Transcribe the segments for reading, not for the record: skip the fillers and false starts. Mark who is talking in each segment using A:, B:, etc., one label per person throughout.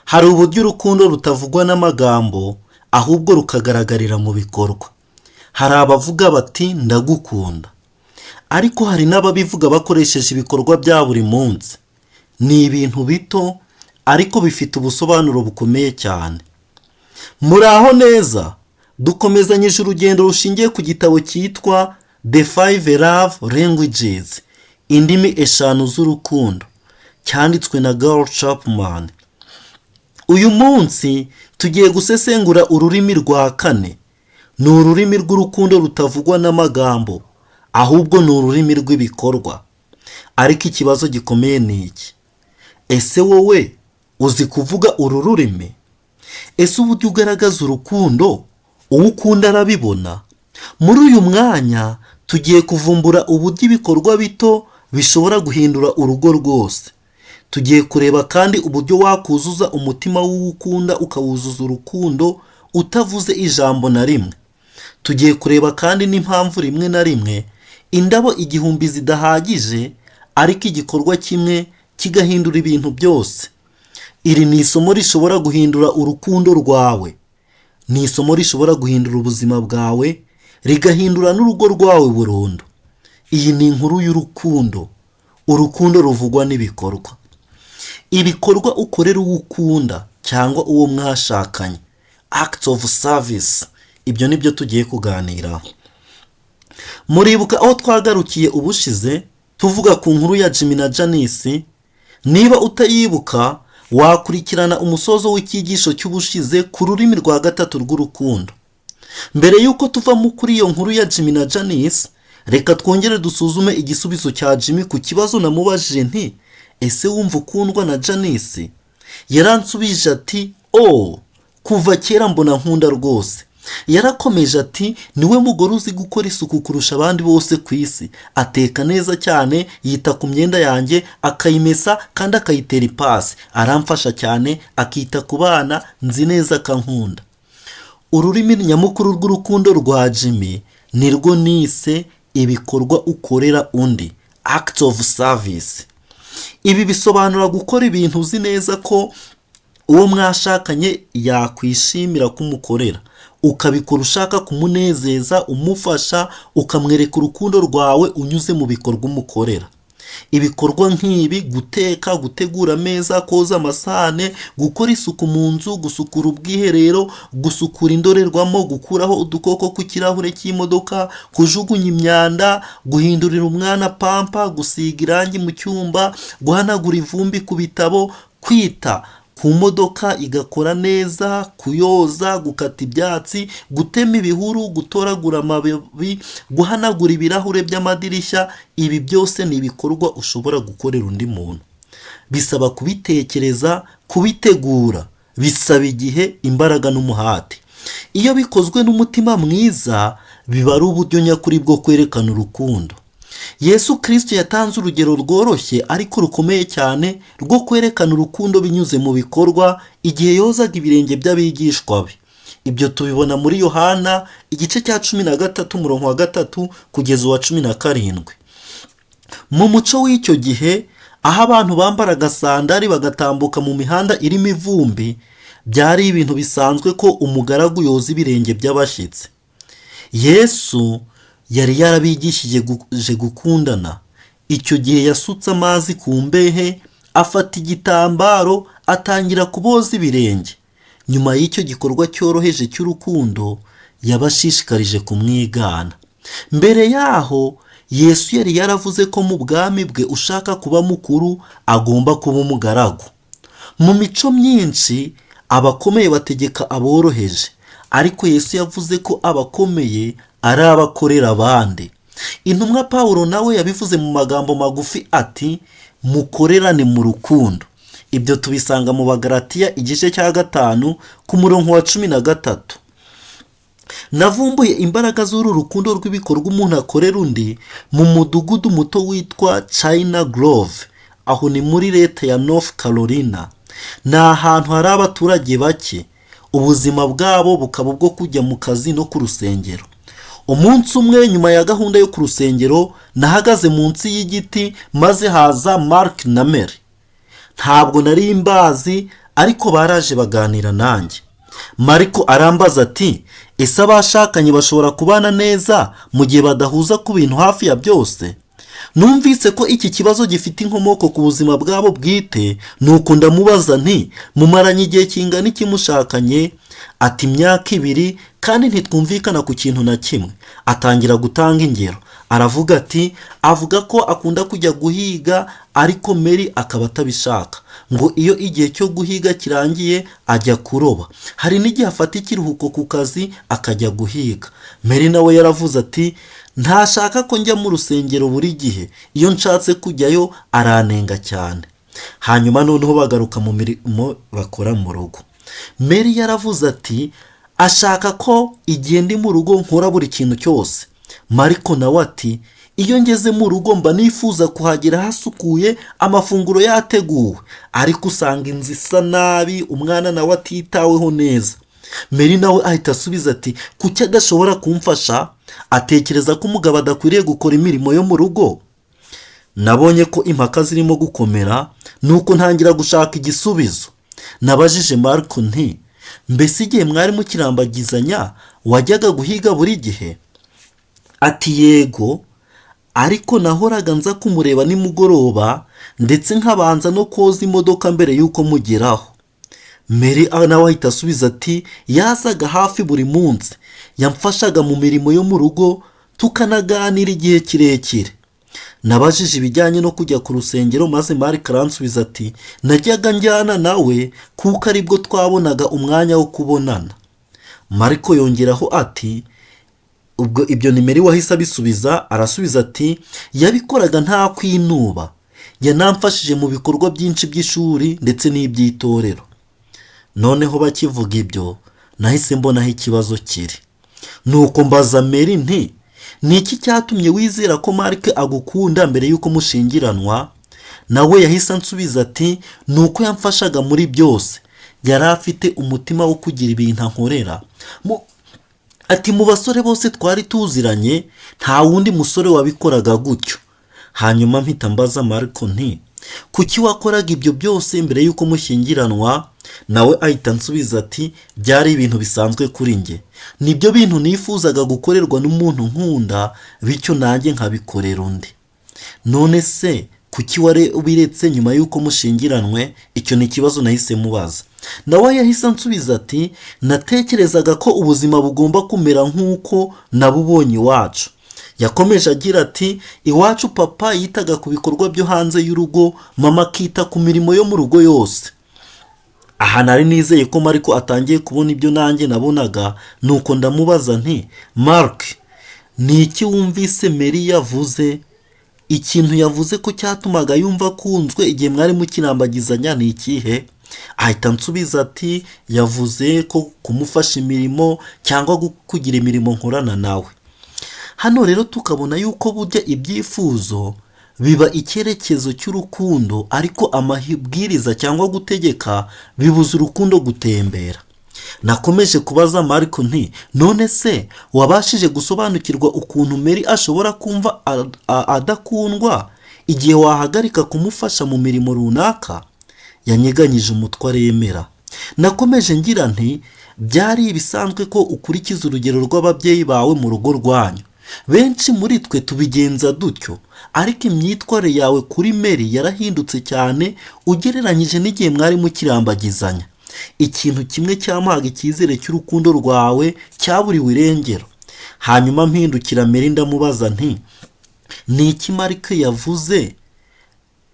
A: Hari uburyo urukundo rutavugwa n'amagambo, ahubwo rukagaragarira mu bikorwa. Hari abavuga bati "Ndagukunda," ariko hari n'ababivuga bakoresheje ibikorwa bya buri munsi. Ni ibintu bito, ariko bifite ubusobanuro bukomeye cyane. Muraho neza? Dukomezanyije urugendo rushingiye ku gitabo cyitwa The Five Love Languages, indimi eshanu z'urukundo, cyanditswe na Gary Chapman. Uyu munsi tugiye gusesengura ururimi rwa kane. Ni ururimi rw'urukundo rutavugwa n'amagambo, ahubwo ni ururimi rw'ibikorwa. Ariko ikibazo gikomeye ni iki: ese wowe uzi kuvuga uru rurimi? Ese uburyo ugaragaza urukundo, uwo ukunda arabibona? Muri uyu mwanya tugiye kuvumbura uburyo ibikorwa bito bishobora guhindura urugo rwose. Tugiye kureba kandi uburyo wakuzuza umutima w'uwo ukunda, ukawuzuza urukundo utavuze ijambo na rimwe. Tugiye kureba kandi n'impamvu rimwe na rimwe indabo 1000 zidahagije, ariko igikorwa kimwe kigahindura ibintu byose. Iri ni isomo rishobora guhindura urukundo rwawe, ni isomo rishobora guhindura ubuzima bwawe, rigahindura n'urugo rwawe burundu. Iyi ni inkuru y'urukundo, urukundo ruvugwa n'ibikorwa. Ibikorwa ukorera uwo ukunda cyangwa uwo mwashakanye, acts of service, ibyo ni byo tugiye kuganiraho. Muribuka aho twagarukiye ubushize tuvuga ku nkuru ya Jimmy na Janice? Niba utayibuka, wakurikirana umusozo w'icyigisho cy'ubushize ku rurimi rwa gatatu rw'urukundo. Mbere y'uko tuvamo kuri iyo nkuru ya Jimmy na Janice, reka twongere dusuzume igisubizo cya Jimmy ku kibazo namubajije nti: "Ese wumva ukundwa na Janice?" Yaransubije ati: "Oh, kuva kera mbona nkunda rwose." Yarakomeje ati: "Niwe mugore uzi gukora isuku kurusha abandi bose ku isi. Ateka neza cyane, yita ku myenda yanjye, akayimesa kandi akayitera ipasi. Aramfasha cyane, akita ku bana. Nzi neza akankunda." Ururimi nyamukuru rw'urukundo rwa Jimmy nirwo nise ibikorwa ukorera undi, acts of service. Ibi bisobanura gukora ibintu uzi neza ko uwo mwashakanye yakwishimira kumukorera, ukabikora ushaka kumunezeza, umufasha, ukamwereka urukundo rwawe unyuze mu bikorwa umukorera. Ibikorwa nk'ibi: guteka, gutegura ameza, koza amasahane, gukora isuku mu nzu, gusukura ubwiherero, gusukura indorerwamo, gukuraho udukoko ku kirahure cy'imodoka, kujugunya imyanda, guhindurira umwana pampa, gusiga irangi mu cyumba, guhanagura ivumbi ku bitabo, kwita ku modoka igakora neza, kuyoza, gukata ibyatsi, gutema ibihuru, gutoragura amababi, guhanagura ibirahure by'amadirishya. Ibi byose ni ibikorwa ushobora gukorera undi muntu. Bisaba kubitekereza, kubitegura, bisaba igihe, imbaraga n'umuhate. Iyo bikozwe n'umutima mwiza, biba ari uburyo nyakuri bwo kwerekana urukundo. Yesu Kirisito yatanze urugero rworoshye ariko rukomeye cyane rwo kwerekana urukundo binyuze mu bikorwa, igihe yozaga ibirenge by'abigishwa be. Ibyo tubibona muri Yohana igice cya 13, umurongo wa 3 kugeza uwa 17. Mu muco w'icyo gihe, aho abantu bambaraga sandari bagatambuka mu mihanda irimo ivumbi, byari ibintu bisanzwe ko umugaragu yoza ibirenge by'abashyitsi. Yesu yari yarabigishije gukundana. Icyo gihe yasutse amazi ku mbehe, afata igitambaro, atangira kuboza ibirenge. Nyuma y'icyo gikorwa cyoroheje cy'urukundo, yabashishikarije kumwigana. Mbere yaho, Yesu yari yaravuze ko mu bwami bwe ushaka kuba mukuru agomba kuba umugaragu. Mu mico myinshi, abakomeye bategeka aboroheje, ariko Yesu yavuze ko abakomeye ari abakorera abandi. Intumwa Pawulo nawe yabivuze mu magambo magufi ati: "Mukorerane mu rukundo." Ibyo tubisanga mu Bagaratiya igice cya 5, ku murongo wa 13. Navumbuye imbaraga z'uru rukundo rw'ibikorwa umuntu akorera undi mu mudugudu muto witwa China Grove. Aho ni muri leta ya North Carolina. Ni ahantu hari abaturage bake, ubuzima bwabo bukaba ubwo kujya mu kazi no ku rusengero. Umunsi umwe, nyuma ya gahunda yo ku rusengero, nahagaze munsi y'igiti, maze haza Mark na Mary. Ntabwo nari mbazi, Ariko baraje baganira nanjye. Mariko arambaza ati: "Ese abashakanye bashobora kubana neza mu gihe badahuza ku bintu hafi ya byose?" Numvise ko iki kibazo gifite inkomoko ku buzima bwabo bwite, nuko ndamubaza nti: "Mumaranye igihe kingana iki mushakanye?" Ati: "Imyaka 2, kandi ntitwumvikana ku kintu na kimwe." Atangira gutanga ingero, aravuga ati avuga ko akunda kujya guhiga, ariko Mary akaba atabishaka. Ngo iyo igihe cyo guhiga kirangiye ajya kuroba. Hari n'igihe afata ikiruhuko ku kazi akajya guhiga. Mary nawe yaravuze ati: "Ntashaka ko njya mu rusengero buri gihe. Iyo nshatse kujyayo aranenga cyane." Hanyuma noneho bagaruka mu mirimo bakora mu rugo. Mary yaravuze ati: "Ashaka ko igihe ndi mu rugo nkora buri kintu cyose." Mariko nawe ati: "Iyo ngeze mu rugo mba nifuza kuhagera hasukuye, amafunguro yateguwe, ariko usanga inzu isa nabi, umwana nawe atitaweho neza." Mary nawe ahita asubiza ati: "Kuki adashobora kumfasha? Atekereza ko umugabo adakwiriye gukora imirimo yo mu rugo." Nabonye ko impaka zirimo gukomera, nuko ntangira gushaka igisubizo. Nabajije Mariko nti: "Mbese igihe mwari mukirambagizanya wajyaga guhiga buri gihe?" Ati: "Yego, ariko nahoraga nza kumureba nimugoroba, ndetse nkabanza no koza imodoka mbere y'uko mugeraho." Mary nawe ahita asubiza ati: "Yazaga hafi buri munsi, yamfashaga mu mirimo yo mu rugo, tukanaganira igihe kirekire." Nabajije ibijyanye no kujya ku rusengero, maze Mark aransubiza ati: "Najyaga njyana nawe kuko aribwo twabonaga umwanya wo kubonana." Mariko yongeraho ati, ubwo ibyo ni Mary wahise abisubiza, arasubiza ati: "Yabikoraga nta kwinuba, yanamfashije mu bikorwa byinshi by'ishuri ndetse n'iby'itorero." Noneho bakivuga ibyo, nahise mbona aho ikibazo kiri. Nuko mbaza Mary nti: "Ni iki cyatumye wizera ko Mark agukunda mbere y'uko mushyingiranwa?" Nawe yahise ansubiza ati: "Ni uko yamfashaga muri byose, yari afite umutima wo kugira ibintu ankorera." Ati: "Mu basore bose twari tuziranye, nta wundi musore wabikoraga gutyo." Hanyuma mpita mbaza Mariko nti: "Kuki wakoraga ibyo byose mbere y'uko mushyingiranwa?" Nawe ahita ansubiza ati: "Byari ibintu bisanzwe kuri njye, nibyo bintu nifuzaga gukorerwa n'umuntu nkunda, bityo nanjye nkabikorera undi." "None se kuki wari ubiretse nyuma y'uko mushyingiranwe?" Icyo ni ikibazo nahise mubaza. Nawe yahise ansubiza ati: "Natekerezaga ko ubuzima bugomba kumera nk'uko nabubonye iwacu." Yakomeje agira ati: "Iwacu papa yitaga ku bikorwa byo hanze y'urugo, mama akita ku mirimo yo mu rugo yose." Aha nari nizeye ko Mariko atangiye kubona ibyo nanjye nabonaga, nuko ndamubaza nti: "Mark, ni iki wumvise Mary yavuze? Ikintu yavuze ko cyatumaga yumva akunzwe igihe mwari mukirambagizanya ni ikihe?" Ahita ansubiza ati: "Yavuze ko kumufasha imirimo cyangwa kugira imirimo nkorana nawe." Hano rero tukabona yuko burya ibyifuzo biba icyerekezo cy'urukundo, ariko amabwiriza cyangwa gutegeka bibuza urukundo gutembera. Nakomeje kubaza Mariko nti: "None se wabashije gusobanukirwa ukuntu Mary ashobora kumva adakundwa igihe wahagarika kumufasha mu mirimo runaka?" Yanyeganyije umutwe aremera. Nakomeje ngira nti: "Byari ibisanzwe ko ukurikiza urugero rw'ababyeyi bawe mu rugo rwanyu. Benshi muri twe tubigenza dutyo, ariko imyitwarire yawe kuri Mary yarahindutse cyane ugereranyije n'igihe mwari mukirambagizanya. Ikintu kimwe cyamuhaga icyizere cy'urukundo rwawe cyaburiwe irengero." Hanyuma mpindukira Mary ndamubaza nti: "Ni iki Marike yavuze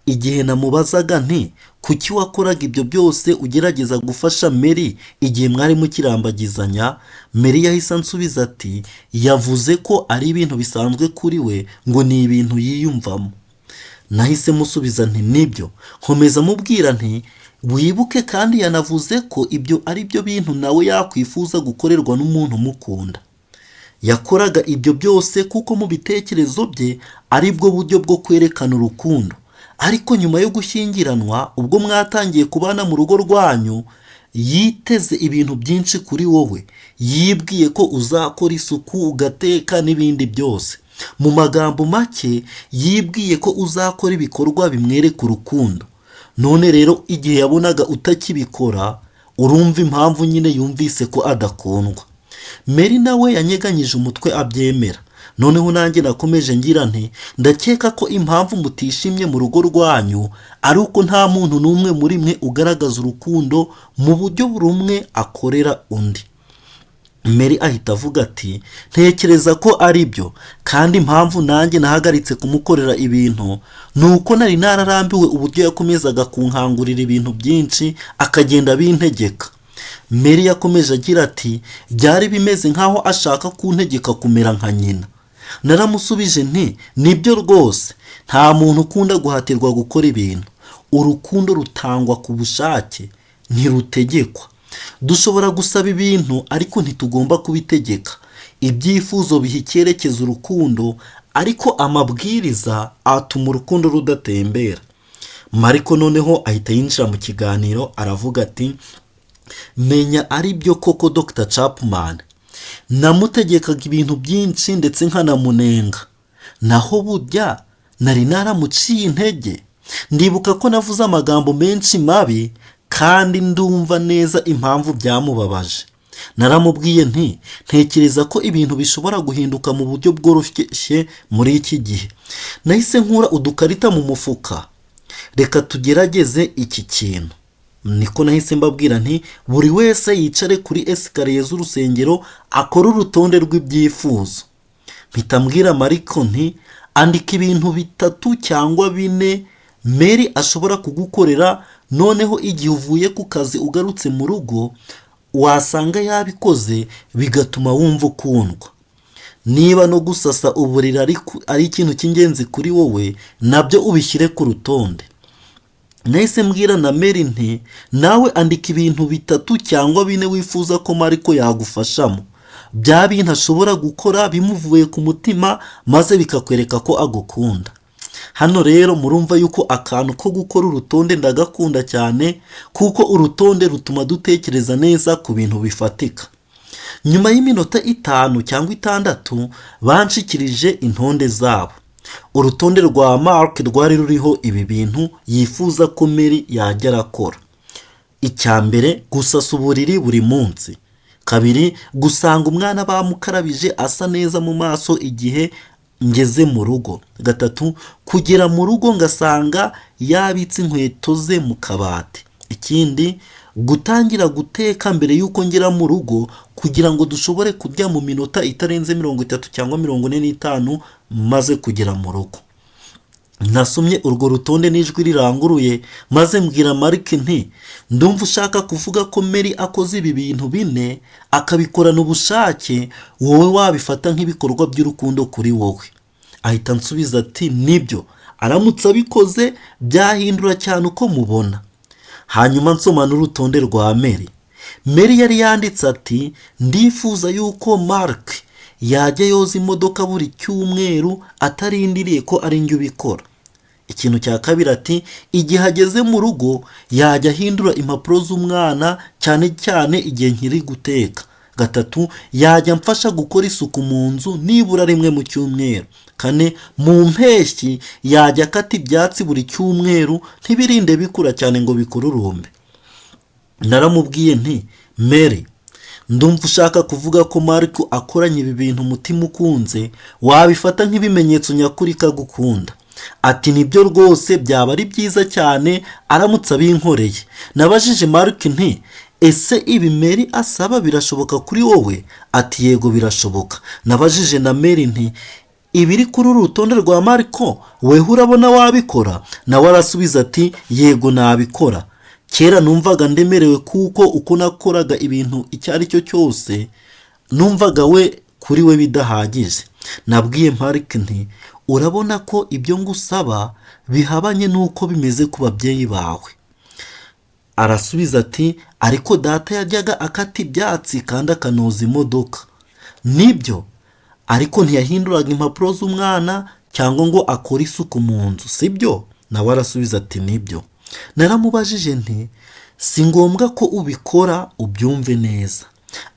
A: igihe namubazaga nti: 'Kuki wakoraga ibyo byose ugerageza gufasha Mary igihe mwari mukirambagizanya?'" Mary yahise ansubiza ati: "Yavuze ko ari ibintu bisanzwe kuri we, ngo ni ibintu yiyumvamo." Nahise musubiza nti: "Nibyo." Nkomeza mubwira nti: "Wibuke kandi yanavuze ko ibyo ari byo bintu nawe yakwifuza gukorerwa n'umuntu umukunda. Yakoraga ibyo byose kuko mu bitekerezo bye ari bwo buryo bwo kwerekana urukundo. Ariko nyuma yo gushyingiranwa, ubwo mwatangiye kubana mu rugo rwanyu, yiteze ibintu byinshi kuri wowe. Yibwiye ko uzakora isuku, ugateka n'ibindi byose. Mu magambo make, yibwiye ko uzakora ibikorwa bimwereka urukundo." None rero igihe yabonaga utakibikora, urumva impamvu nyine yumvise ko adakundwa. Mary nawe yanyeganyije umutwe abyemera. Noneho nanjye nakomeje ngira nti: "Ndakeka ko impamvu mutishimye mu rugo rwanyu ari uko nta muntu n'umwe muri mwe ugaragaza urukundo mu buryo buri umwe akorera undi." Mary ahita avuga ati: "Ntekereza ko ari byo, kandi impamvu nanjye nahagaritse kumukorera ibintu ni uko nari nararambiwe uburyo yakomezaga kunkangurira ibintu byinshi, akagenda abintegeka." Mary yakomeje agira ati: "Byari bimeze nk'aho ashaka kuntegeka kumera nka nyina." Naramusubije nti: "Nibyo rwose, nta muntu ukunda guhatirwa gukora ibintu. Urukundo rutangwa ku bushake, ntirutegekwa. Dushobora gusaba ibintu, ariko ntitugomba kubitegeka. Ibyifuzo biha icyerekezo urukundo, ariko amabwiriza atuma urukundo rudatembera." Mariko noneho ahita yinjira mu kiganiro, aravuga ati: "Menya ari byo koko, Dr Chapman. Namutegekaga ibintu byinshi ndetse nkanamunenga, naho burya nari naramuciye intege. Ndibuka ko navuze amagambo menshi mabi, kandi ndumva neza impamvu byamubabaje. Naramubwiye nti: 'Ntekereza ko ibintu bishobora guhinduka mu buryo bworoshye muri iki gihe.' Nahise nkura udukarita mu mufuka. 'Reka tugerageze iki kintu,' niko nahise mbabwira nti: 'Buri wese yicare kuri escalier z'urusengero, akore urutonde rw'ibyifuzo.' Mpita mbwira Mariko nti: 'Andika ibintu bitatu cyangwa bine Mary ashobora kugukorera, noneho igihe uvuye ku kazi ugarutse mu rugo wasanga yabikoze, bigatuma wumva ukundwa. Niba no gusasa uburiri ari ikintu cy'ingenzi kuri wowe, nabyo ubishyire ku rutonde.' Nahise mbwira na Mary nti: 'Nawe andika ibintu bitatu cyangwa bine wifuza ko Mariko yagufashamo, bya bintu ashobora gukora bimuvuye ku mutima, maze bikakwereka ko agukunda.' Hano rero murumva yuko akantu ko gukora urutonde ndagakunda cyane, kuko urutonde rutuma dutekereza neza ku bintu bifatika. Nyuma y'iminota 5 cyangwa 6 banshikirije intonde zabo. Urutonde rwa Mark rwari ruriho ibi bintu yifuza ko Mary yajya arakora: icya mbere, gusasa uburiri buri munsi; kabiri, gusanga umwana bamukarabije asa neza mu maso igihe ngeze mu rugo; gatatu, kugera mu rugo ngasanga yabitse inkweto ze mu kabati; ikindi, gutangira guteka mbere y'uko ngera mu rugo, kugira ngo dushobore kurya mu minota itarenze 30 cyangwa 45 maze kugera mu rugo. Nasomye urwo rutonde n'ijwi riranguruye, maze mbwira Mark nti: 'Ndumva ushaka kuvuga ko Mary akoze ibi bintu bine, akabikorana ubushake, wowe wabifata nk'ibikorwa by'urukundo kuri wowe.' Ahita ansubiza ati: 'Nibyo, aramutse abikoze byahindura cyane uko mubona.' Hanyuma nsoma n'urutonde rwa Mary. Mary yari yanditse ati: 'Ndifuza yuko Mark yajya yoza imodoka buri cyumweru, atarindiriye ko ari njye ubikora. Ikintu cya kabiri," ati, "igihe ageze mu rugo yajya ahindura impapuro z'umwana, cyane cyane igihe nkiri guteka. Gatatu, yajya amfasha gukora isuku mu nzu nibura rimwe mu cyumweru. Kane, mu mpeshyi yajya akata ibyatsi buri cyumweru, ntibirinde bikura cyane ngo bikururumbe.' Naramubwiye nti: 'Mary, ndumva ushaka kuvuga ko Mariko akoranye ibi bintu umutima ukunze, wabifata nk'ibimenyetso nyakuri ko agukunda.' Ati: 'Nibyo rwose, byaba ari byiza cyane aramutse abinkoreye.' Nabajije Mark nti: 'Ese ibi Mary asaba birashoboka kuri wowe?' Ati: 'Yego, birashoboka.' Nabajije na Mary nti: 'Ibiri kuri uru rutonde rwa Mariko, weho urabona wabikora?' Nawe arasubiza ati: 'Yego, nabikora.' Kera numvaga ndemerewe, kuko uko nakoraga ibintu icyo ari cyo cyose numvaga we kuri we bidahagije. Nabwiye Mark nti: 'Urabona ko ibyo ngusaba bihabanye n'uko bimeze ku babyeyi bawe.' Arasubiza ati: 'Ariko data yajyaga akata ibyatsi kandi akanoza imodoka.' 'Nibyo, ariko ntiyahinduraga impapuro z'umwana cyangwa ngo akore isuku mu nzu, sibyo?' Nawe arasubiza ati: 'Nibyo.' Naramubajije nti: 'Si ngombwa ko ubikora ubyumve neza,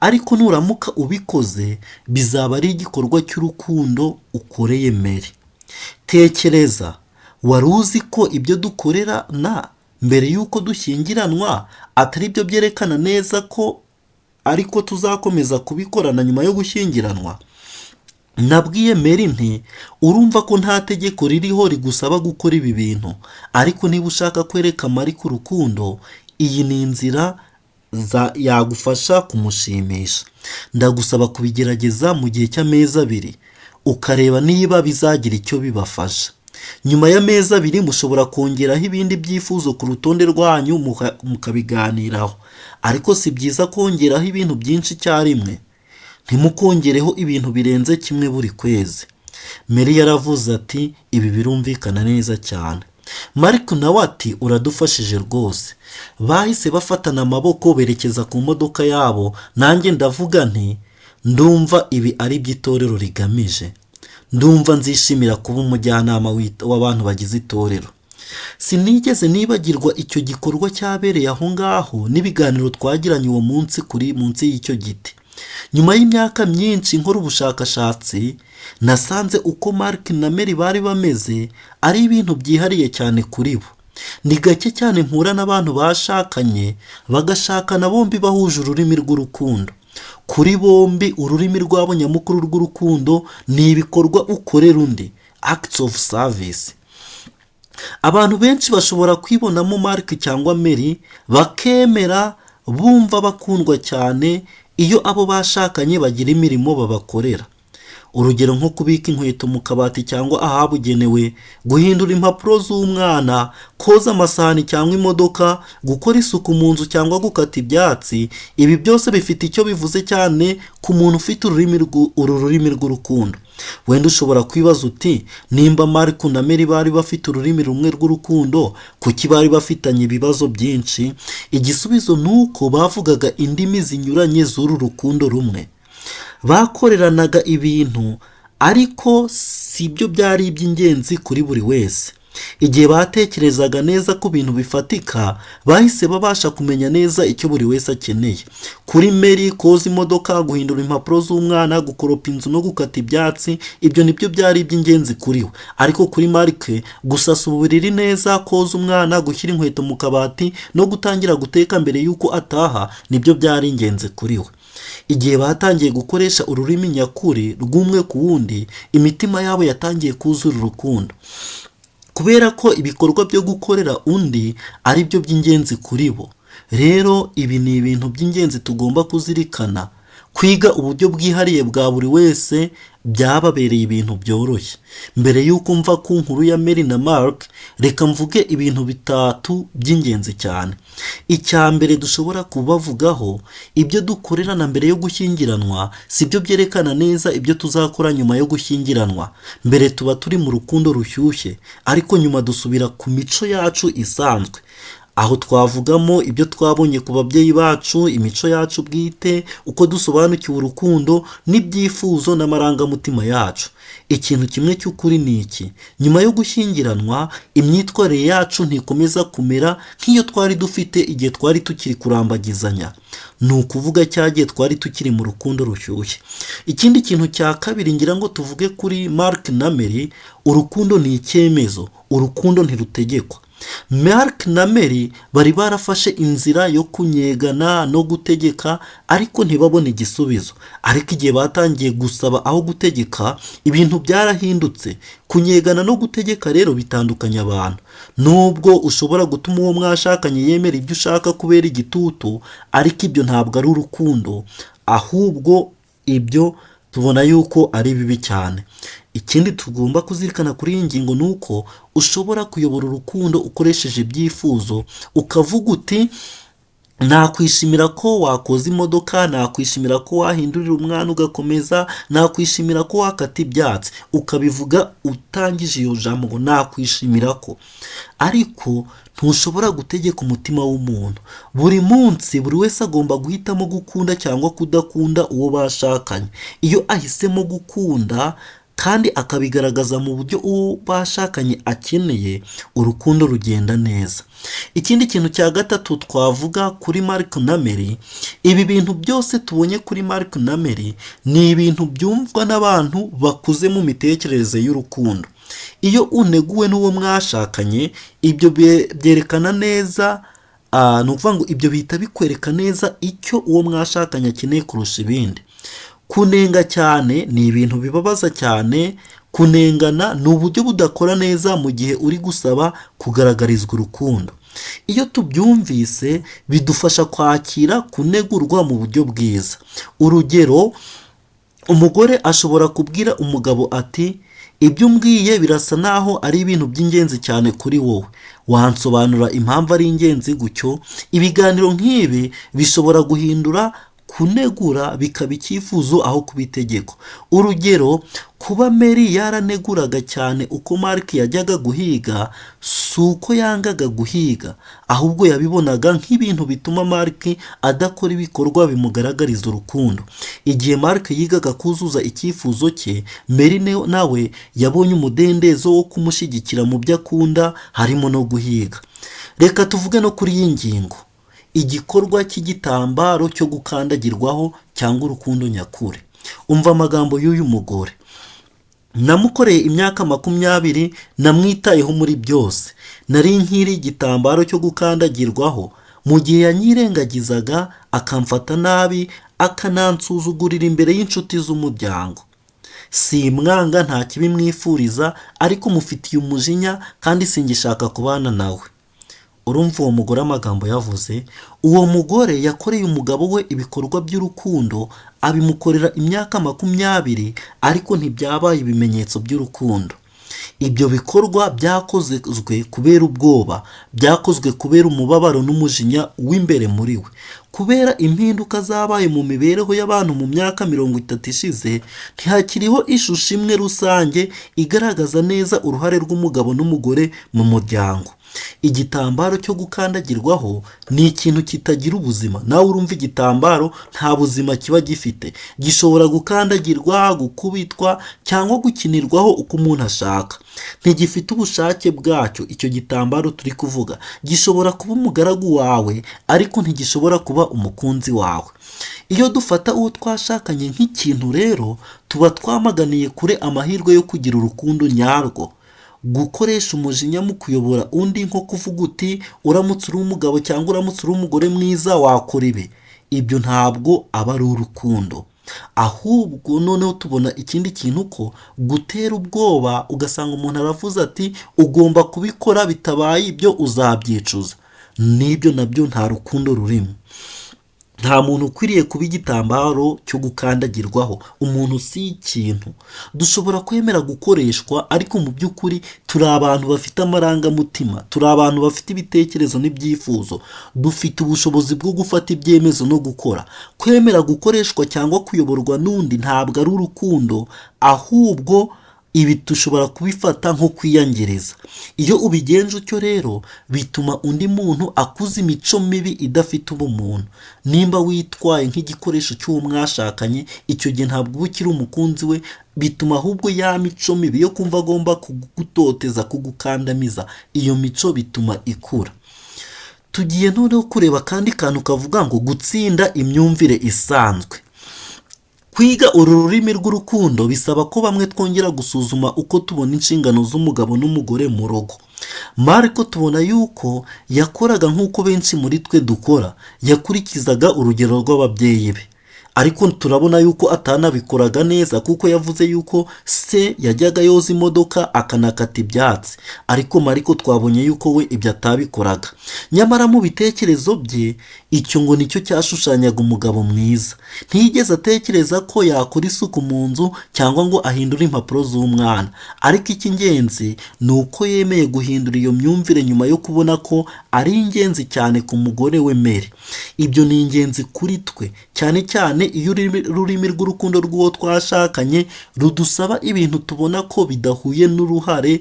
A: ariko nuramuka ubikoze bizaba ari igikorwa cy'urukundo ukoreye Mary. Tekereza, wari uzi ko ibyo dukorera na mbere y'uko dushyingiranwa atari byo byerekana neza ko ariko tuzakomeza kubikorana nyuma yo gushyingiranwa? Nabwiye Mary nti: "Urumva ko nta tegeko ririho rigusaba gukora ibi bintu, ariko niba ushaka kwereka Mark urukundo, iyi ni inzira yagufasha kumushimisha. Ndagusaba kubigerageza mu gihe cy'amezi 2, ukareba niba bizagira icyo bibafasha. Nyuma y'amezi 2 mushobora kongeraho ibindi byifuzo ku rutonde rwanyu mukabiganiraho, ariko si byiza kongeraho ibintu byinshi icyarimwe. Ntimukongereho ibintu birenze kimwe buri kwezi." Mary yaravuze ati: "Ibi birumvikana neza cyane." Mark nawe ati: "Uradufashije rwose." Bahise bafatana amaboko berekeza ku modoka yabo. Nanjye ndavuga nti: "Ndumva ibi ari byo itorero rigamije. Ndumva nzishimira kuba umujyanama w'abantu bagize itorero." Sinigeze nibagirwa icyo gikorwa cyabereye aho ngaho n'ibiganiro twagiranye uwo munsi kuri munsi y'icyo giti. Nyuma y'imyaka myinshi nkora ubushakashatsi, nasanze uko Mark na Mary bari bameze ari ibintu byihariye cyane kuri bo. Ni gake cyane mpura n'abantu bashakanye bagashakana bombi bahuje ururimi rw'urukundo. Kuri bombi, ururimi rwabo nyamukuru rw'urukundo ni ibikorwa ukorera undi, acts of service. Abantu benshi bashobora kwibonamo Mark cyangwa Mary, bakemera bumva bakundwa cyane iyo abo bashakanye bagira imirimo babakorera. Urugero nko kubika inkweto mu kabati cyangwa ahabugenewe, guhindura impapuro z'umwana, koza amasahani cyangwa imodoka, gukora isuku mu nzu cyangwa gukata ibyatsi. Ibi byose bifite icyo bivuze cyane ku muntu ufite uru rurimi rw'urukundo. Wenda ushobora kwibaza uti: "Nimba Mark na Mary bari bafite ururimi rumwe rw'urukundo, kuki bari bafitanye ibibazo byinshi?" Igisubizo ni uko bavugaga indimi zinyuranye z'uru rukundo rumwe. Bakoreranaga ibintu, ariko si byo byari iby'ingenzi kuri buri wese. Igihe batekerezaga neza ku bintu bifatika, bahise babasha kumenya neza icyo buri wese akeneye. Kuri Mary, koza imodoka, guhindura impapuro z'umwana, gukoropa inzu no gukata ibyatsi, ibyo nibyo byari iby'ingenzi kuri we. Ariko kuri Mark, gusasa uburiri neza, koza umwana, gushyira inkweto mu kabati no gutangira guteka mbere y'uko ataha nibyo byari ingenzi kuri we. Igihe batangiye gukoresha ururimi nyakuri rw'umwe ku wundi, imitima yabo yatangiye kuzura urukundo, kubera ko ibikorwa byo gukorera undi ari byo by'ingenzi kuri bo. Rero ibi ni ibintu by'ingenzi tugomba kuzirikana. Kwiga uburyo bwihariye bwa buri wese byababereye ibintu byoroshye. Mbere y'uko mva ku nkuru ya Mary na Mark, reka mvuge ibintu bitatu by'ingenzi cyane. Icya mbere dushobora kubavugaho: ibyo dukorerana mbere yo gushyingiranwa si byo byerekana neza ibyo tuzakora nyuma yo gushyingiranwa. Mbere tuba turi mu rukundo rushyushye, ariko nyuma dusubira ku mico yacu isanzwe. Aho twavugamo ibyo twabonye ku babyeyi bacu, imico yacu bwite, uko dusobanukiwe urukundo n'ibyifuzo n'amarangamutima yacu. Ikintu kimwe cy'ukuri ni iki: nyuma yo gushyingiranwa, imyitwarire yacu ntikomeza kumera nk'iyo twari dufite igihe twari tukiri kurambagizanya, ni ukuvuga cya gihe twari tukiri mu rukundo rushyushye. Ikindi kintu cya kabiri ngira ngo tuvuge kuri Mark na Mary: urukundo ni icyemezo, urukundo ntirutegekwa. Mark na Mary bari barafashe inzira yo kunyegana no gutegeka, ariko ntibabone igisubizo. Ariko igihe batangiye gusaba aho gutegeka, ibintu byarahindutse. Kunyegana no gutegeka rero bitandukanya abantu. Nubwo ushobora gutuma uwo mwashakanye yemera ibyo ushaka kubera igitutu, ariko ibyo ntabwo ari urukundo, ahubwo ibyo tubona yuko ari bibi cyane. Ikindi tugomba kuzirikana kuri iyi ngingo ni uko ushobora kuyobora urukundo ukoresheje ibyifuzo, ukavuga uti: "Nakwishimira ko wakoza imodoka, nakwishimira ko wahindurira umwana ugakomeza, nakwishimira ko wakata ibyatsi", ukabivuga utangije iyo jambo ngo "nakwishimira ko". Ariko ntushobora gutegeka umutima w'umuntu. Buri munsi buri wese agomba guhitamo gukunda cyangwa kudakunda uwo bashakanye. Iyo ahisemo gukunda kandi akabigaragaza mu buryo uwo bashakanye akeneye, urukundo rugenda neza. Ikindi kintu cya gatatu twavuga kuri Mark na Mary: ibi bintu byose tubonye kuri Mark na Mary ni ibintu byumvwa n'abantu bakuze mu mitekerereze y'urukundo. Iyo uneguwe n'uwo mwashakanye, ibyo byerekana neza, ni ukuvuga ngo ibyo bihita bikwereka neza icyo uwo mwashakanye akeneye kurusha ibindi. Kunenga cyane ni ibintu bibabaza cyane. Kunengana ni uburyo budakora neza mu gihe uri gusaba kugaragarizwa urukundo. Iyo tubyumvise, bidufasha kwakira kunegurwa mu buryo bwiza. Urugero, umugore ashobora kubwira umugabo ati: "Ibyo umbwiye birasa naho ari ibintu by'ingenzi cyane kuri wowe. Wansobanura impamvu ari ingenzi gutyo?" Ibiganiro nk'ibi bishobora guhindura kunegura bikaba icyifuzo aho kuba itegeko. Urugero, kuba Mary yaraneguraga cyane uko Mark yajyaga guhiga, si uko yangaga guhiga, ahubwo yabibonaga nk'ibintu bituma Mark adakora ibikorwa bimugaragariza urukundo. Igihe Mark yigaga kuzuza icyifuzo cye, Mary nawe yabonye umudendezo wo kumushyigikira mu byo akunda, harimo no guhiga. Reka tuvuge no kuri iyi ngingo: igikorwa cy'igitambaro cyo gukandagirwaho cyangwa urukundo nyakuri. Umva amagambo y'uyu mugore: "Namukoreye imyaka 20, namwitayeho muri byose. Nari nkiri igitambaro cyo gukandagirwaho mu gihe yanyirengagizaga, akamfata nabi, akanansuzugurira imbere y'inshuti z'umuryango. Simwanga, nta kibi mwifuriza, ariko mufitiye umujinya kandi singishaka kubana nawe." Urumva uwo mugore amagambo yavuze. Uwo mugore yakoreye umugabo we ibikorwa by'urukundo, abimukorera imyaka 20, ariko ntibyabaye ibimenyetso by'urukundo. Ibyo bikorwa byakozwe kubera ubwoba, byakozwe kubera umubabaro n'umujinya w'imbere muri we. Kubera impinduka zabaye mu mibereho y'abantu mu myaka 30 ishize, ntihakiriho ishusho imwe rusange igaragaza neza uruhare rw'umugabo n'umugore mu muryango. Igitambaro cyo gukandagirwaho ni ikintu kitagira ubuzima. Nawe urumva, igitambaro nta buzima kiba gifite. Gishobora gukandagirwa, gukubitwa cyangwa gukinirwaho uko umuntu ashaka. Ntigifite ubushake bwacyo. Icyo gitambaro turi kuvuga gishobora kuba umugaragu wawe, ariko ntigishobora kuba umukunzi wawe. Iyo dufata uwo twashakanye nk'ikintu rero, tuba twamaganiye kure amahirwe yo kugira urukundo nyarwo. Gukoresha umujinya mu kuyobora undi, nko kuvuga uti: "Uramutse uri umugabo cyangwa uramutse uri umugore mwiza wakora ibi", ibyo ntabwo aba ari urukundo. Ahubwo noneho tubona ikindi kintu, ko gutera ubwoba, ugasanga umuntu aravuze ati: "Ugomba kubikora, bitabaye ibyo uzabyicuza", n'ibyo nabyo nta rukundo rurimo. Nta muntu ukwiriye kuba igitambaro cyo gukandagirwaho. Umuntu si ikintu. Dushobora kwemera gukoreshwa, ariko mu by'ukuri turi abantu bafite amarangamutima, turi abantu bafite ibitekerezo n'ibyifuzo, dufite ubushobozi bwo gufata ibyemezo no gukora. Kwemera gukoreshwa cyangwa kuyoborwa n'undi ntabwo ari urukundo, ahubwo ibi dushobora kubifata nko kwiyangiriza. Iyo ubigenje utyo rero, bituma undi muntu akuza imico mibi idafite ubumuntu. Nimba witwaye nk'igikoresho cy'uwo mwashakanye, icyo gihe ntabwo uba ukiri umukunzi we. Bituma ahubwo ya mico mibi yo kumva agomba kugutoteza, kugukandamiza, iyo mico bituma ikura. Tugiye noneho kureba akandi kantu kavuga ngo gutsinda imyumvire isanzwe. Kwiga uru rurimi rw'urukundo bisaba ko bamwe twongera gusuzuma uko tubona inshingano z'umugabo n'umugore mu rugo. Mariko tubona yuko yakoraga nk'uko benshi muri twe dukora, yakurikizaga urugero rw'ababyeyi be, ariko turabona yuko atanabikoraga neza, kuko yavuze yuko se yajyaga yoza imodoka akanakata ibyatsi, ariko Mariko twabonye yuko we ibyo atabikoraga. Nyamara mu bitekerezo bye, icyo ngo nicyo cyashushanyaga umugabo mwiza. Ntiyigeze atekereza ko yakora isuku mu nzu cyangwa ngo ahindure impapuro z'umwana, ariko icy'ingenzi ni uko yemeye guhindura iyo myumvire nyuma yo kubona ko ari ingenzi cyane ku mugore we Mary. Ibyo ni ingenzi kuri twe, cyane cyane iyo ururimi rw'urukundo rw'uwo twashakanye rudusaba ibintu tubona ko bidahuye n'uruhare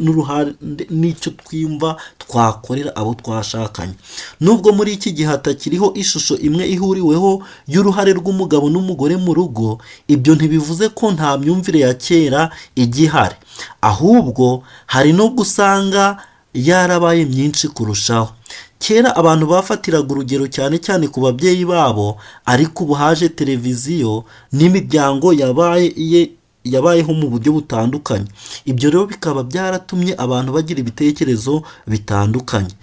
A: n'uruhare n'icyo twiyumva twakorera abo twashakanye. Nubwo muri iki gihe hatakiriho ishusho imwe ihuriweho y'uruhare rw'umugabo n'umugore mu rugo, ibyo ntibivuze ko nta myumvire ya kera igihari, ahubwo hari n'ubwo usanga yarabaye myinshi kurushaho. Kera abantu bafatiraga urugero cyane cyane ku babyeyi babo, ariko ubu haje televiziyo n'imiryango yabaye iye. Yabayeho mu buryo butandukanye. Ibyo rero bikaba byaratumye abantu bagira ibitekerezo bitandukanye.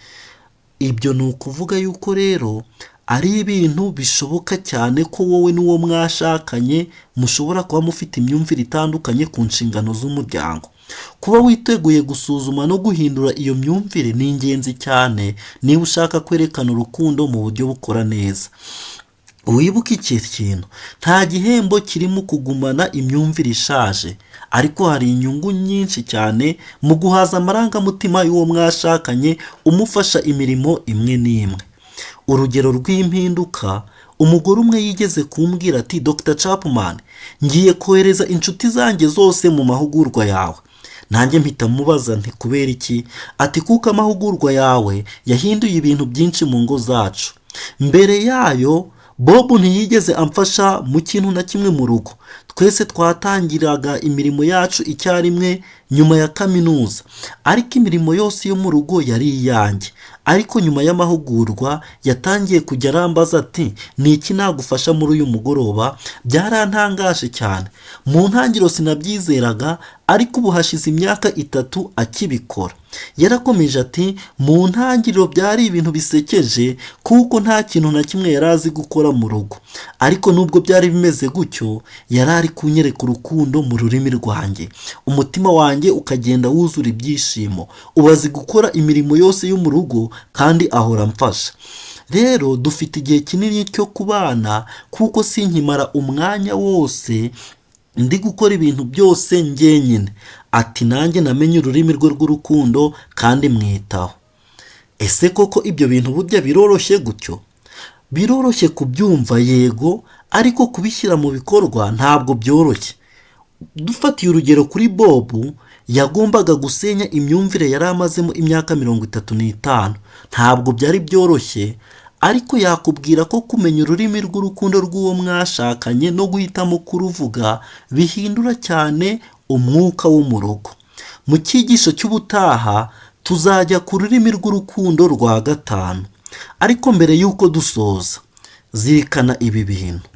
A: Ibyo ni ukuvuga yuko rero ari ibintu bishoboka cyane ko wowe n'uwo mwashakanye mushobora kuba mufite imyumvire itandukanye ku nshingano z'umuryango. Kuba witeguye gusuzuma no guhindura iyo myumvire ni ingenzi cyane niba ushaka kwerekana urukundo mu buryo bukora neza. Wibuke iki kintu: nta gihembo kirimo kugumana imyumvire ishaje, ariko hari inyungu nyinshi cyane mu guhaza amarangamutima y'uwo mwashakanye umufasha imirimo imwe n'imwe. Urugero rw'impinduka: umugore umwe yigeze kumbwira ati: "Dr Chapman, ngiye kohereza inshuti zanjye zose mu mahugurwa yawe." Nanjye mpita mubaza nti: "Kubera iki?" Ati: "Kuko amahugurwa yawe yahinduye ibintu byinshi mu ngo zacu. Mbere yayo, Bob ntiyigeze amfasha mu kintu na kimwe mu rugo. Twese twatangiraga imirimo yacu icyarimwe nyuma ya kaminuza, ariko imirimo yose yo mu rugo yari iyanjye. Ariko nyuma y'amahugurwa yatangiye kujya arambaza ati: 'Ni iki nagufasha muri uyu mugoroba?' Byarantangaje cyane. Mu ntangiriro sinabyizeraga, ariko ubu hashize imyaka 3 akibikora." Yarakomeje ati: "Mu ntangiriro byari ibintu bisekeje kuko nta kintu na kimwe yari azi gukora mu rugo. Ariko nubwo byari bimeze gutyo, yari ari kunyereka urukundo mu rurimi rwanjye, umutima wanjye ukagenda wuzura ibyishimo. Ubu azi gukora imirimo yose yo mu rugo kandi ahora amfasha. Rero dufite igihe kinini cyo kubana kuko sinkimara umwanya wose ndi gukora ibintu byose njyenyine." Ati: "Nanjye namenye ururimi rwe rw'urukundo kandi mwitaho." Ese koko ibyo bintu burya biroroshye gutyo? Biroroshye kubyumva, yego, ariko kubishyira mu bikorwa ntabwo byoroshye. Dufatiye urugero kuri Bob, yagombaga gusenya imyumvire yari amazemo imyaka 35. Ntabwo byari byoroshye, ariko yakubwira ko kumenya ururimi rw'urukundo rw'uwo mwashakanye no guhitamo kuruvuga bihindura cyane umwuka wo mu rugo. Mu cyigisho cy'ubutaha tuzajya ku rurimi rw'urukundo rwa gatanu. Ariko mbere y'uko dusoza, zirikana ibi bintu: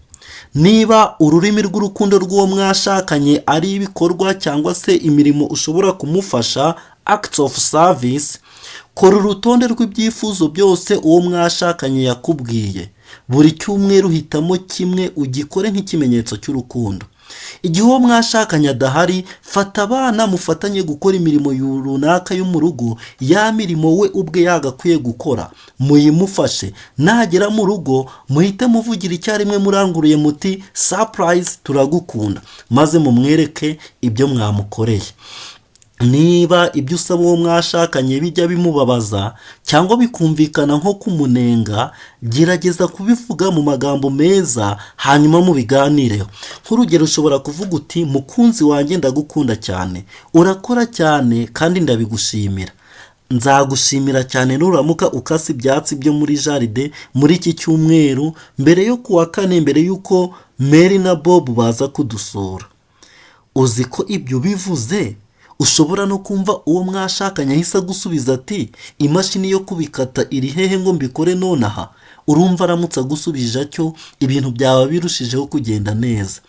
A: niba ururimi rw'urukundo rw'uwo mwashakanye ari ibikorwa cyangwa se imirimo ushobora kumufasha, acts of service, kora urutonde rw'ibyifuzo byose uwo mwashakanye yakubwiye. Buri cyumweru hitamo kimwe ugikore nk'ikimenyetso cy'urukundo. Igihe uwo mwashakanye adahari, fata abana mufatanye gukora imirimo runaka yo mu rugo, ya mirimo we ubwe yagakwiye gukora, muyimufashe. Nagera mu rugo, muhite muvugira icyarimwe muranguruye muti: "Surprise, turagukunda," maze mumwereke ibyo mwamukoreye. Niba ibyo usaba uwo mwashakanye bijya bimubabaza cyangwa bikumvikana nko kumunenga, gerageza kubivuga mu magambo meza, hanyuma mubiganireho. Nk'urugero, ushobora kuvuga uti: "Mukunzi wanjye, ndagukunda cyane, urakora cyane kandi ndabigushimira. Nzagushimira cyane nuramuka ukase ibyatsi byo muri jardin muri iki cyumweru mbere yo kuwa kane, mbere y'uko Mary na Bob baza kudusura." Uzi ko ibyo bivuze ushobora no kumva uwo mwashakanye ahise agusubiza ati: "Imashini yo kubikata iri hehe ngo mbikore nonaha?" Urumva aramutse agusubije atyo, ibintu byaba birushijeho kugenda neza.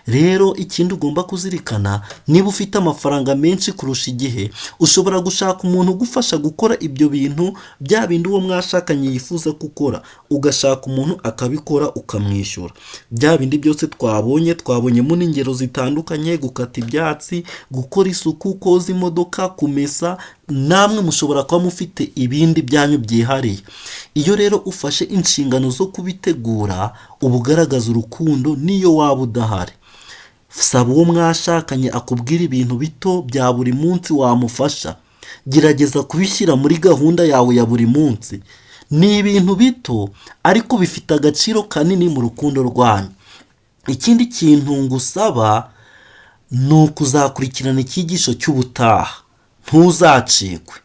A: Rero ikindi ugomba kuzirikana, niba ufite amafaranga menshi kurusha igihe, ushobora gushaka umuntu ugufasha gukora ibyo bintu, bya bindi uwo mwashakanye yifuza gukora, ugashaka umuntu akabikora ukamwishyura. Bya bindi byose twabonye, twabonyemo n'ingero zitandukanye: gukata ibyatsi, gukora isuku, koza imodoka, kumesa. Namwe mushobora kuba mufite ibindi byanyu byihariye. Iyo rero ufashe inshingano zo kubitegura, uba ugaragaza urukundo n'iyo waba udahari. Saba uwo mwashakanye akubwira ibintu bito bya buri munsi wamufasha. Gerageza kubishyira muri gahunda yawe ya buri munsi. Ni ibintu bito ariko bifite agaciro kanini mu rukundo rwanyu. Ikindi kintu ngusaba ni ukuzakurikirana icyigisho cy'ubutaha, ntuzacikwe.